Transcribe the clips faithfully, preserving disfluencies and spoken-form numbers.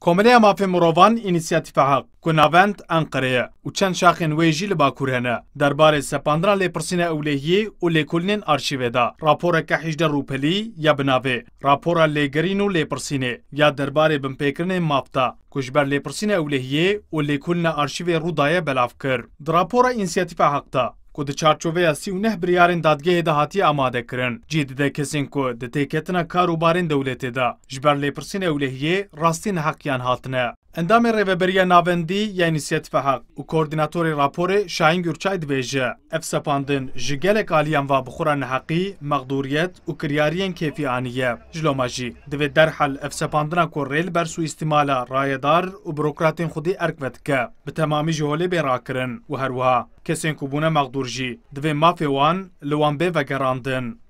Komeleya Mafê Mirovan Înîsiyatîfa Heq, ku navend Enqere ye û çend şaxên wê jî li Bakur hene, derbarê sepandina lêpirsîna ewlehiyê û lêkolînên arşîvê de raporeke hejdeh rûpelî ya bi navê Rapora Lêgerîn û Lêpirsînê ya derbarê binpêkirinên maf de, ku ji ber lêpirsîna ewlehiyê û lêkolîna arşîvê rû daye, belav kir. Di rapora Înîsiyatîfa Heq de, ku di çarçoveya sî û neh biryarên dadgehê de hatiye amade kirin, cî dide kesên ku di têketina kar û barên dewletê de ji ber lêpirsîna ewlehiyê rastî neheqiyan hatine. Endamê Rêveberiya Navendî ya Înîsiyatîfa Heq û koordînatorê raporê Şahîn Gurçay dibêje, ev sepandin ji gelek aliyan ve bi xwe re neheqî, mexdûriyet û kiryariyên kêfî aniye. Ji loma jî divê derhal ev sepandina ku rê li ber sûîstîmala rayedar û burokratên xwedî erk vedike, bi temamî ji holê bê rakirin û her wiha kesên ku bûne mexdûr jî divê mafê wan li wan bê vegerandin.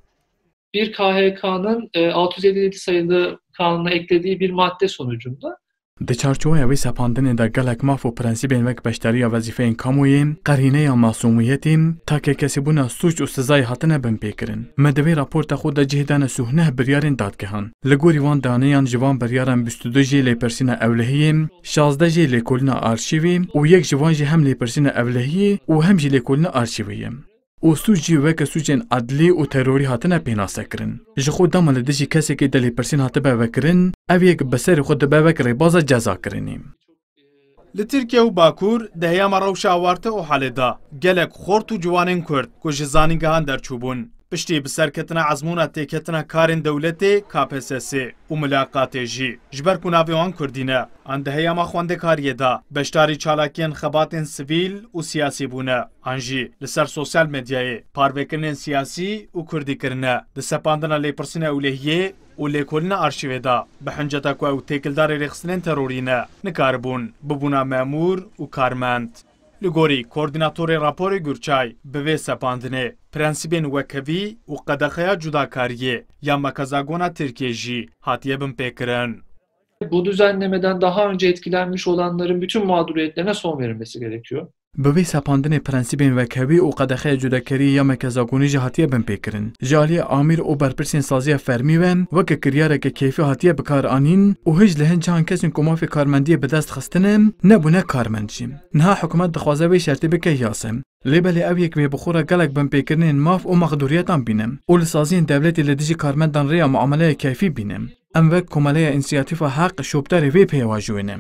Bir K H K'nın, e, altı yüz elli yedi sayılı kanuna eklediği bir madde sonucunda Di çarçoveya vê sepandinê de gelek maf û prensîbên wek beşdariya wezîfeyên kamoyê, qerîneya masûmiyetê, takekesîbûna sûc û sizayê hatine binpêkirin. Me di vê raporta xwe de cih dane sî û neh biryarên dadgehan. Li gorî van daneyan ji van biryaran bîst û du jê lêpirsîna ewlehiyê, şazdeh jê lêkolîna arşîvê û yek ji van jî hem lêpirsîna ewlehiyê û hem jî lêkolîna arşîvê ye. Û sûc jî weke sûcên edlî û terorî hatine pênasekirin. Ji xwe dema li dijî kesekî de lêpirsîn hatibe vekirin, ev yek bi serê xwe dibe wek rêbaza cezakirinê. Li Tirkiye û Bakur di heyama rewşa awarte û halê de gelek xort û ciwanên Kurd ku ji zanîngehan derçûbûn, piştî bi serketina ezmûna têketina karên dewletê K P S S û milaqatê jî, ji ber ku navê wan Kurdî ne, an di heyama xwendekariyê de beşdarî çalakiyên xebatên sivîl û siyasî bûne, an jî li ser sosyal medyayê parvekirinên siyasî û Kurdî kirine. Di sepandina lêpirsîna ewlehiyê û lêkolîna arşîvê de bi hinceta ku ew têkildarê rêxistinên terorî ne, nikaribûn bibûna memûr û karmend. Li gorî koordînatorê raporê Gurçay, bi vê sepandinê prensîbên wekhevî û qedexeya cudakariyê ya Mekazagona Tirkiyê jî hatiye binpêkirin. Bu düzenlemeden daha önce etkilenmiş olanların bütün mağduriyetlerine son verilmesi gerekiyor. Bi vê sepandinê prensîbên wekhevî û qedexeya cudakariyê ya Mekazagona jî hatiye binpêkirin. Ji aliyê amîr û berpirsên saziya fermî ve weke kiryareke keyfî hatiye bikaranîn û hêj li hin cihan kesên ku mafê karmendiyê bi dest xistine, nebûne karmend jî. Niha hikûmet dixwaze vê şertê bike yase. Lê belê ev yek wê bi xwe re gelek binpêkirinên maf û mexdûriyetan bîne û li saziyên dewletê li dijî karmendan rêya muameleya keyfî bîne. Em wek Komeleya Însiyatîfa Heq şopdarê vê pêvajoyê ne.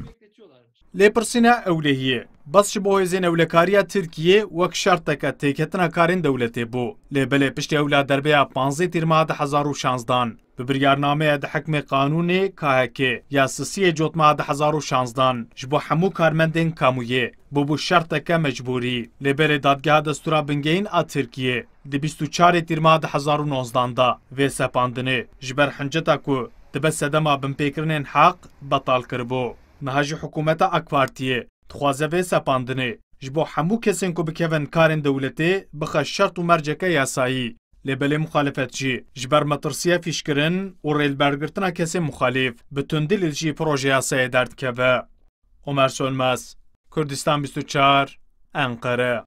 Lêpirsîna ewlehiyê bes ji bo hêzên ewlekariya Tirkiyê wek şerteke têketina karên dewletê bû. Lê belê piştî ewla derbeya panzdeh Tîrmeha du hezar û şazdehan, bi biryarnameya di hikmê qanûnê K H K ya sisiyê Cotmeha du hezar û şazdehan ji bo hemû karmendên kamûyê bûbû şerteke mecbûrî. Lê belê Dadgeha Destûra Bingehîn a Tirkiyê di bîst û çarê Tîrmeha du hezar û nozdehan de vê sepandinê ji ber hinceta ku dibe sedema binpêkirinên heq betal kiribû. Niha jî hikûmeta AK Partiyê dixwaze vê sepandinê ji bo hemû kesên ku bikevin karên dewletê bixe şert û merceke yasayî. Lê belê muxalefet jî ji ber metirsiya fîşkirin û rêlbergirtina kesên muxalîf bi tundî li dijî projeyasayê derdikeve. Omer Sönmez, Kurdistan bîst û çar, Enqere.